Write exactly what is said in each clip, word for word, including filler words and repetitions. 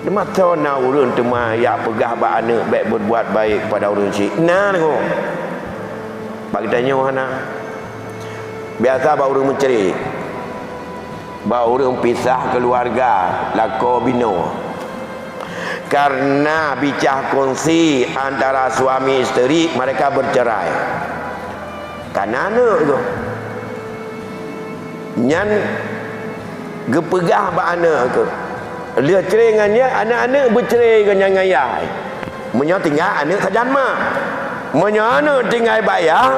Teuma soe na ureuëng teuma jak peugah bak aneuëk bék berbuat baik kepada ureuëng syik? Na deungoe. Bak geutanyoe hana. Biasa bak ureuëng meucre, bak ureuëng pisah keuluwarga, lakoe binoe. Karena bicah kongsi antara suami isteri, mereka bercerai. Kana aneuëk geuh. Nyan geupeugah bak aneuëk geuh. Lheueh cre ngon nyan, aneuëk-aneuëk beucre ngon nyan ngon yah. Meunyoe tinggai aneuëk sajan mak. Meunyoe aneuëk tinggai bak yah,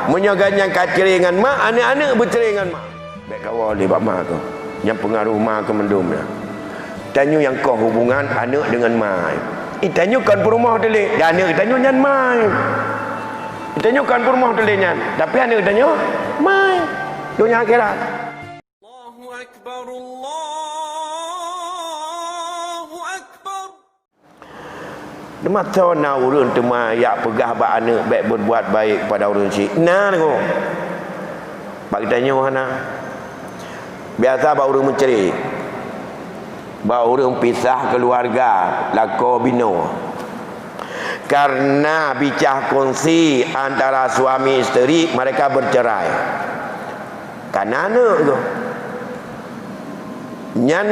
meunyoe gobnyan ka cre ngon mak, aneuëk-aneuëk beucre ngon mak. Bék kawoe lé bak ma keuh. Nyang peungaroh ma keuh mandum nyan. Tanyoe nyang koh hubungan aneuëk deungon ma. Itanyoe kon peurumoh teuh lé, dan aneuëk tanyoe nyan ma. Itanyoe kon peurumoh teuh lé nyan, tapi aneuëk tanyoe ma. Donya akhirat. Allahu Akbar, Allahu Akbar. Teuma soe na ureuëng teuma jak peugah bak aneuëk bék berbuat baik kepada ureuëng syik? Na deungoe. Bak geutanyoe hana. Biasa bak ureuëng meucre, bak ureuëng pisah keuluwarga, lakoe binoe. Karena bicah kongsi antara suami isteri, mereka bercerai. Kana aneuëk geuh. Nyan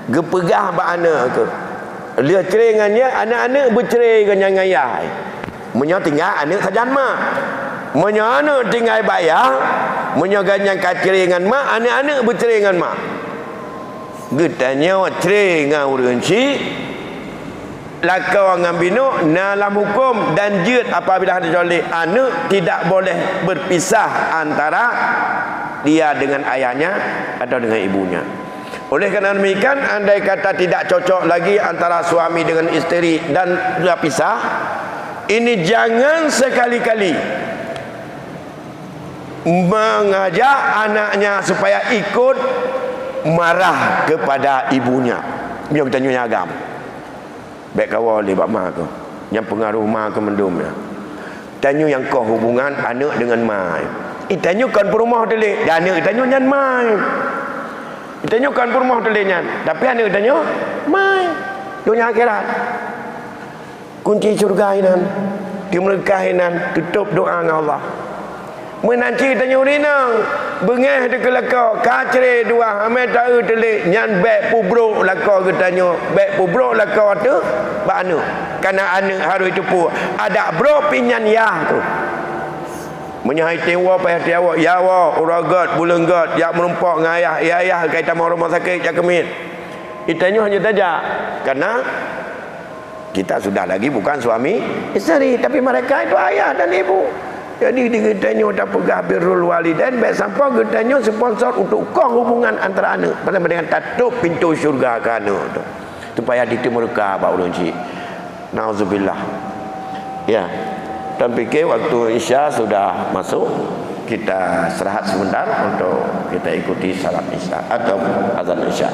geupeugah bak aneuëk geuh. Lheueh cre ngon nyan, aneuëk-aneuëk beucre ngon nyan ngon yah. Meunyoe tinggai aneuëk sajan mak. Meunyoe aneuëk tinggai bak yah, meunyoe gobnyan ka cre ngon mak, aneuëk-aneuëk beucre ngon mak. Geutanyoe cre ngon ureuëng syik, lakoe ngon binoe na lam huköm dan jeuet apabila hana cocok lé aneuëk tidak boleh berpisah antara dia dengan ayahnya atau dengan ibunya. Oleh karena demikian, andai kata tidak cocok lagi antara suami dengan isteri dan sudah pisah, ini jangan sekali-kali mengajak anaknya supaya ikut marah kepada ibunya. Nyoe geutanyoe nyang agam. Bék kawoe lé bak ma keuh. Nyang peungaroh ma keuh mandum nyan. Tanyoe nyang koh hubungan aneuëk deungon ma. Itanyoe kon peurumoh teuh lé, dan aneuëk tanyoe nyan ma. Itanyoe kon peurumoh teuh lé nyan, tapi aneuëk tanyoe ma. Donya akhirat. Kunci syurga inan, teumeureuka inan, tutôp doa ngon Allah. Meunan cit tanyoe rinang, beungéh teukeulako, ka cre dua, hamé taeu teulék, nyan bék peubrok lakoe geutanyoe, bék peubrok lakoe teuh bak aneuëk. Kana aneuëk harôh jiteupeue, adak brok pih nyan yah teuh. Meunyoe hai tem woe, payah tiawok, ya woe, uroe gét, buleuen gét, jak meurumpok ngon ayah, ya ayah, ka itamong rumoh sakét, jak keumiet. Itanyoe hana tajak, kana kita sudah lagi bukan suami isteri, tapi mereka itu ayah dan ibu. Jadi, di geutanyoe tapeugah birrul walidain, bék sampoe geutanyoe sponsor untuk koh hubungan antara aneuëk, bersama dengan tatôp pintu syurga keu aneuëk tu, supaya jiteumeureuka bak ureuëng chik. Nauzubillah. Ya, dan pikir waktu Isya sudah masuk, kita istirahat sebentar untuk kita ikuti salat Isya atau azan Isya.